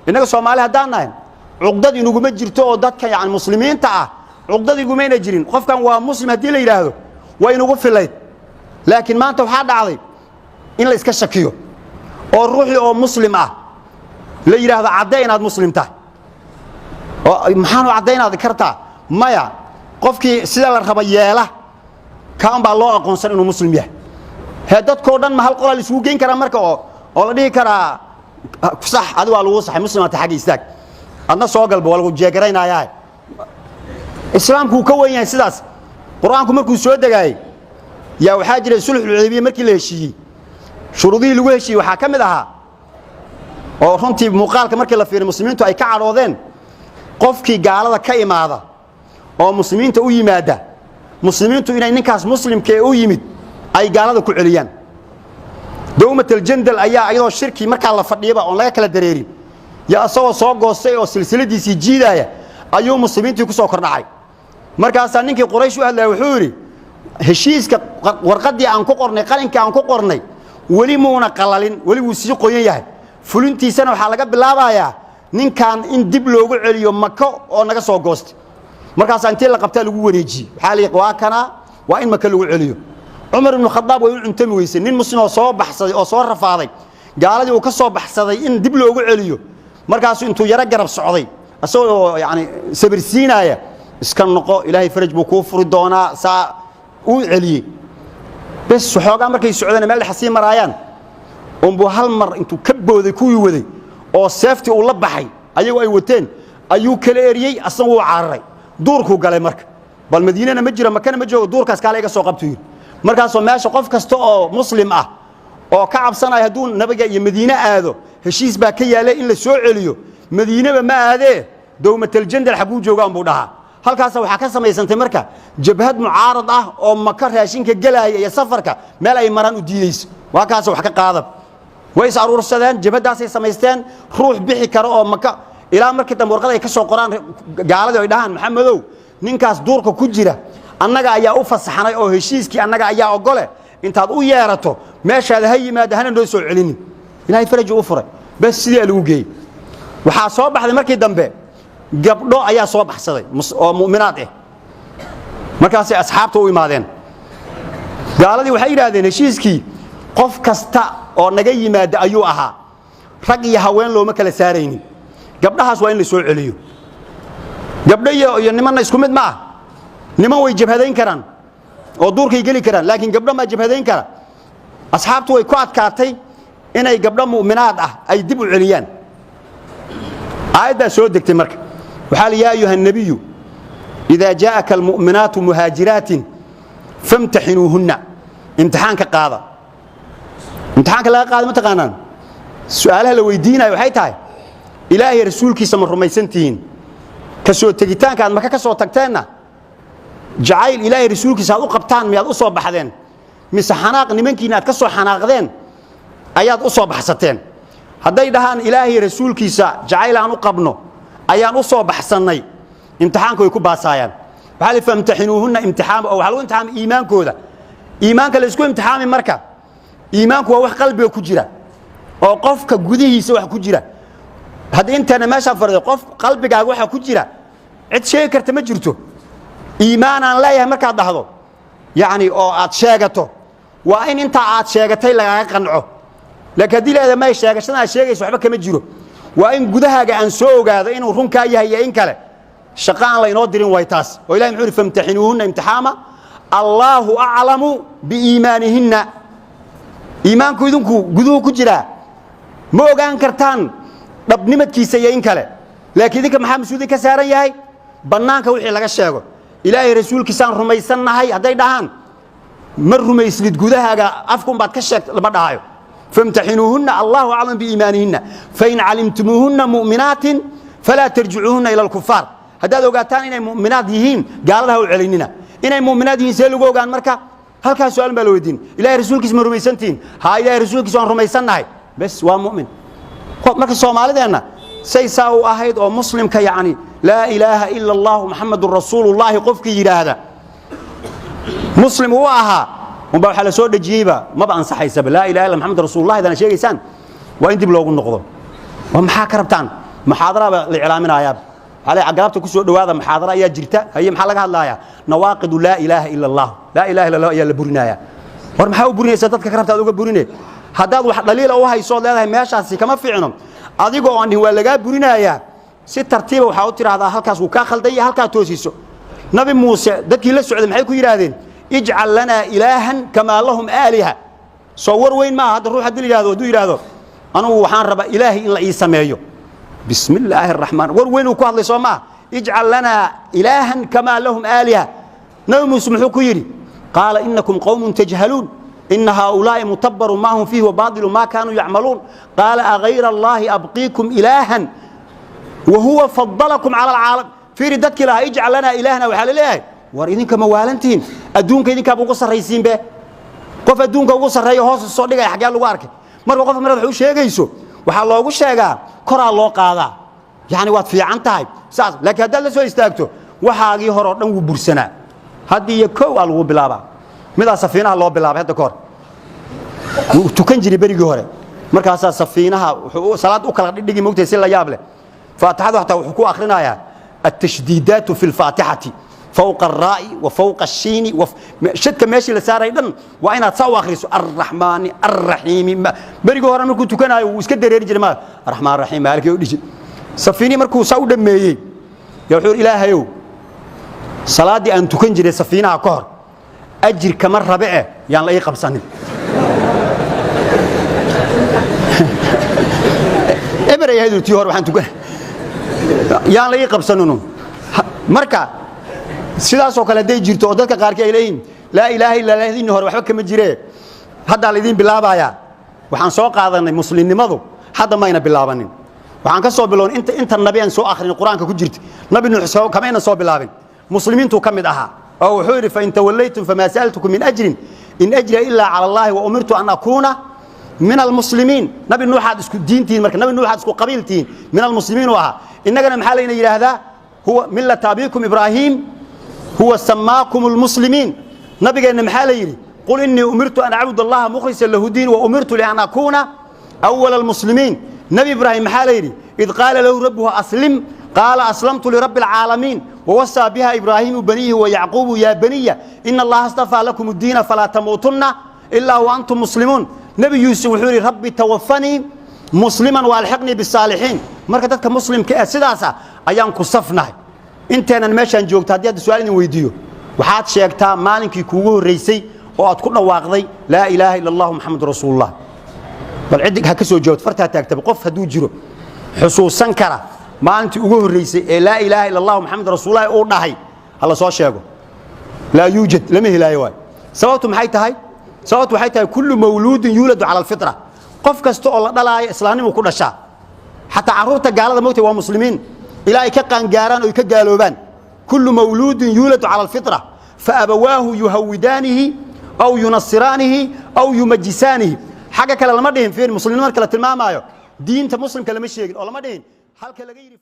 Innaga Soomaali haddaan nahay, cuqdad inuguma jirto oo dadka yani muslimiinta ah cuqdad igumayna jirin. Qofkan waa muslim haddii la yidhaahdo, waa inugu filayd. Laakiin maanta waxaa dhacday in la iska shakiyo oo ruuxii oo muslim ah la yidhaahdo, "Caddee inaad muslim tahay." Oo maxaanu caddaynaad kartaa? Maya, qofkii sida la raba yeela kaan baa loo aqoonsan inuu muslim yahay. Hee, dadkoo dhan ma hal qolaa la isugu geyn karaa marka oo la dhihi karaa, "Sax, adi waa lagu saxay, muslimaata, xagga istaag, adna soo galba, waa lagu jeegaraynayaa"? Islaamku wuu ka wen yahay sidaas. Qur-aanku markuu soo degaayey yaa waxaa jiray sulxulxudaybiya. Markii la heshiiyey, shuruudihii lagu heshiiyey waxaa ka mid ahaa, oo runtii muuqaalka markii la fiiriy muslimiintu ay ka cadhoodeen, qofkii gaalada ka imaada oo muslimiinta u yimaada, muslimiintu inay ninkaas muslimka ee u yimid ay gaalada ku celiyaan. Dowmataljandal ayaa iyadoo shirkii markaa la fadhiyaba oon laga kala dareerin, yaa isagoo soo goostay oo silsiladiisii jiidaaya ayuu muslimiintii ku soo kordhacay. Markaasaa ninkii Quraysh u hadlaya wuxuu yidhi, "Heshiiska warqaddii aan ku qornay, qalinkii aan ku qornay, weli muuna qalalin, weli wuu sii qoyan yahay. Fulintiisana waxaa laga bilaabayaa ninkan in dib loogu celiyo Mako oo naga soo goostay." Markaasaa intii la qabtaa lagu wareejiyey. Waxaa la waa kanaa, waa in Maka lagu celiyo. Cumar Ibnu Khadaab way u cuntami weysay, nin muslim oo soo baxsaday oo soo rafaaday, gaaladii uu ka soo baxsaday, in dib loogu celiyo. Markaasuu intuu yaro garab socday, isagoo yani sabirsiinaaya, "Iska noqo, Ilaahay faraj buu kuu furi doonaa," saa uu celiyey. Bes, waxoogaa markay socdeen, meel dhexa sii maraayaan unbuu hal mar intuu ka booday kuwii waday oo seeftii uu la baxay ayagoo ay wateen ayuu kala eriyey. Asna wuu cararay, duurkuu galay. Marka bal Madiinana ma jiro, Makana ma joogo, duurkaas kaale iga soo qabtuu yidhi. Markaasoo meesha qof kasta oo muslim ah oo ka cabsanaya hadduu nabiga iyo Madiine aado, heshiis baa ka yaallay in la soo celiyo, Madiineba ma aadee, Dowmataljandal xagguu joogaan buu dhahaa. Halkaasa waxaa ka samaysantay marka jabhad mucaarad ah oo Maka raashinka gelaaya iyo safarka meel ay maraan u diideyso. Waa kaasa wax ka qaada. Way is aruursadeen, jabhaddaasay samaysteen, ruux bixi kara oo Maka ilaa markii dambe warqad ay ka soo qoraan gaaladii, ay dhahaan, "Maxamedow, ninkaas duurka ku jira annaga ayaa u fasaxnay oo heshiiskii annaga ayaa ogole. Intaad u yeerato meeshaada ha yimaada, hana noo soo celinin." Ilahay faraji u furay. Bes, sidii lagu geeyey. Waxaa soo baxday markii dambe gabdho ayaa soo baxsaday oo mu'minaad ah. Markaasay asxaabta u imaadeen. Gaaladii waxay yidhaahdeen, "Heshiiskii qof kasta oo naga yimaada ayuu ahaa, rag iyo haween looma kala saaraynin. Gabdhahaas waa in la soo celiyo." Gabdho iyo nimanna isku mid ma ah. Niman way jabhadayn karaan oo duurkay geli karaan, laakiin gabdho maa jabhadayn kara? Asxaabtu way ku adkaatay inay gabdho mu'minaad ah ay dib u celiyaan. Aayaddaa soo degtay marka. Waxaa li, "يا أيها النبي إذا جاءك المؤمنات مهاجرات فامتحنوهن." Imtixaanka qaada. Imtixaanka laga qaada ma taqaanaan? Su-aalaha la weydiinayo waxay tahay, "Ilaahay, rasuulkiisa ma rumaysan tihiin? Ka soo tegitaanka aad Maka ka soo tagteenna, jacayl Ilaahay, rasuulkiisa aad u qabtaan miyaad u soo baxdeen, mise xanaaq nimankiina aad ka soo xanaaqdeen ayaad u soo baxsateen?" Hadday dhahaan, "Ilaahay, rasuulkiisa jacayl aan u qabno ayaan u soo baxsannay," imtixaanka way ku baasaayaan. Waxaa la فامتحنوهن imtixaam oo waxaa lagu imtixaamay iimaankooda. Iimaanka la isku imtixaami marka, iimaanku waa wax qalbiga ku jira oo qofka gudihiisa wax ku jira. Haddii intana meeshaa fadhido, qof qalbigaaga waxa ku jira cid sheegi karta ma jirto. Iimaanaan leeyahay markaad dhahdo, yacni oo aad sheegato, waa in intaa aad sheegatay lagaaga qanco. Laakiin haddii leedahay, "May, sheegashada aad sheegayso waxba kama jiro," waa in gudahaaga aan soo ogaado inuu runkaa yahay iyo in kale. Shaqo aan laynoo dirin way taas. Oo Ilahi muxuu yidhi? فامتحنوهن imtixaama. الله أعلم بإيمانهن. Iimaanku idinku guduhu ku jiraa, ma ogaan kartaan dhabnimadkiisa iyo in kale. Laakiin idinka maxaa mas-uuliyad ka saaran yahay? Bannaanka wixii laga sheego, "Ilaahay, rasuulkiisaan rumaysannahay," hadday dhahaan, "Ma rumaysnid gudahaaga, afkunbaad ka sheegt," lama dhahayo. فامتحنوهن الله أعلم بإيمانهن فإن علمتموهن مؤمنات فلا ترجعوهن إلى الكفار. Haddaad ogaataan inay mu'minaad yihiin, gaalada ha u celinina. Inay mu'minaad yihiin see lagu ogaan marka? Halkaas su-aal baa la weydiin. "Ilahay, rasuulkiis ma rumaysantihiin?" "Haa, Ilahay, rasuulkiis waan rumaysannahay." Bes, waa mu'min. Marka Soomaalideenna say saa u ahayd oo muslimka, yacni "لا إله إلا الله محمد رسول الله" qofkii yidhaahda muslim uu ahaa unbaa waxaa la soo dhejiyeyba, maba ansaxaysaba. "لا إله إلا محمد رسول الله" idana sheegaysaan, waa in dib loogu noqdo. Waa maxaa ka rabtaan? Muxaadara baa la iclaaminayaa. Alay galabta ku soo dhawaada, muxaadara ayaa jirta. Haye, maxaa laga hadlayaa? Nawaaqidu laa ilaaha ila Allah. Laa ilaaha illa Allah ayaa la burinayaa. War maxaa u burinaysaa dadka ka rabta aad uga burine? Haddaad wax dhaliila u hayso ood leedahay meeshaasi kama fiicno, adigoo aan dhihin waa lagaa burinayaa, si tartiiba waxaa u tidhaahdaa halkaas wuu kaa khaldan yahay, halkaa toosiso. Nabi Muuse dadkii la socday maxay ku yidhaahdeen? Ijcal lanaa ilaahan kamaa lahum aaliha. Soo war weyn maaha. Hadda ruux haddii la yidhahdo, hadduu yidhaahdo anugu waxaan rabaa ilaahay in la ii sameeyo, bismi illaahi araxmaan, war weyn uu ku hadlay, soo maaha? Ijcal lanaa ilaahan kamaa lahum aaliha. Nabi Muuse muxuu ku yidhi? Qaala inakum qowmun tajhaluun, ina haaulaa'i mutabarun maa hum fiihi wabaadilu maa kaanuu yacmaluun. Qaala agayra allaahi abqiikum ilaahan wahuwa fadalakum cala alcaalam. Fiiri, dadkii lahaa ijcal lanaa ilaahna waxaa la leeyahay, war idinka ma waalantihiin? Adduunka idinkaaba ugu sarraysiinbe. Qof adduunka ugu sarreeyo hoos soo dhigaya xaggee lagu arkay? Marka qof marad wax u sheegayso, waxaa loogu sheegaa koraa loo qaadaa, yacni waad fiican tahay saas. Laakiin haddaad la soo istaagto, waxaagii hore oo dhan wuu bursanaa. Haddi iyo kow aa lagu bilaabaa. Midaa safiinaha loo bilaabay hadda kahor. Wuu tukan jiray berigii hore. Markaasaa safiinaha wuxuu salaad u kala dhigdhigi, mogtahay, si la yaab leh. Faatixadu xataa wuxuu ku akhrinayaa التشديدات في الفاتحة فوق الراء وفوق الشين، shadka meeshii la saaray dhan waa inaad saa u akhriso, الرحمن الرحيم. Berigii hore markuu tukanayo wuu iska dareeri jiray, ma الرحمن الرحيم maalkii u dhihi. Safiini markuu saa u dhameeyey yaa wuxuu: Ilaahayow, salaaddii aan tukan jiray safiinaha ka hor ajir kama rabe eh, yaan la ii qabsanin. Eber ay ahayd tii hore waxaan tukan, yaan la ii qabsaninu. Marka sidaasoo kale hadday jirto oo dadka qaarkii ay leeyihiin laa ilaaha illa Allah hore waxba kama jiree, haddaa laydin bilaabayaa. Waxaan soo qaadanay muslimnimadu hadda mayna bilaabanin. Waxaan ka soo bilownay inta nabi aan soo akhrin Qur-aanka ku jirta. Nabi Nuux kamayna soo bilaabin, muslimiintuu ka mid ahaa oo wuxuu yidhi: fain tawallaytum famaa sa'altukum min ajrin, in ajriya ilaa cala Allahi wa umirtu an akuuna min almuslimiin. Nabi Nuuxaad isku diintihiin, marka nabi Nuuxaad isku qabiiltihiin, min almuslimiin uu ahaa. Innagana maxaa layna yidhaahdaa? Huwa millata abiikum Ibraahiim, huwa samaakum almuslimiin. Nabigeenna maxaa la yidhi? Qul innii umirtu an acbud Allaha mukhlisan lahu diin wa umirtu lian akuuna awala almuslimiin. Nabi Ibraahim maxaa la yidhi? Id qaala lahu rabbuhu aslim, qaala aslamtu lirabbi alcaalamiin. Wawasaa biha Ibraahiimu baniihi wa Yacquubu yaa baniya ina Allaha astafaa lakum addiina falaa tamuutunna ilaa wa antum muslimuun. Nebi Yuusuf wuxuu yidhi: rabbi tawafanii musliman waalxiqnii bisaalixiin. Marka dadka muslimka ee sidaasa ayaan ku safnahay. Inteenan meeshaan joogto, haddii hadda su-aal idin weydiiyo, waxaad sheegtaa maalinkii kuugu horraysay oo aad ku dhawaaqday laa ilaaha illa Allahu Maxamed rasuulullah. Bal ciddi ha ka soo jawaabto, fartaa taagtaba. Qof hadduu jiro xusuusan kara maalintii ugu horraysay ee laa ilaaha illa Allahu Maxamed rasuulullahi uu dhahay, ha la soo sheego. Laa yuujad, lama helaayo. Waay sababtu maxay tahay? Sababtu waxay tahay kullu mawluudin yuuladu cala alfitra. Qof kasta oo la dhalaayo islaamnimuu ku dhashaa. Xataa carruurta gaalada, mogtay, waa muslimiin ilaa ay ka qaangaaraan oo ay ka gaaloobaan. Kullu mawluudin yuuladu cala alfitra faabawaahu yuhawidaanihi aw yunasiraanihi aw yumajisaanihi. Xagga kale lama dhihin. Fiir, muslimnimo marka la tilmaamaayo, diinta muslimka lama sheegin oo lama dhihin halka laga yidhi.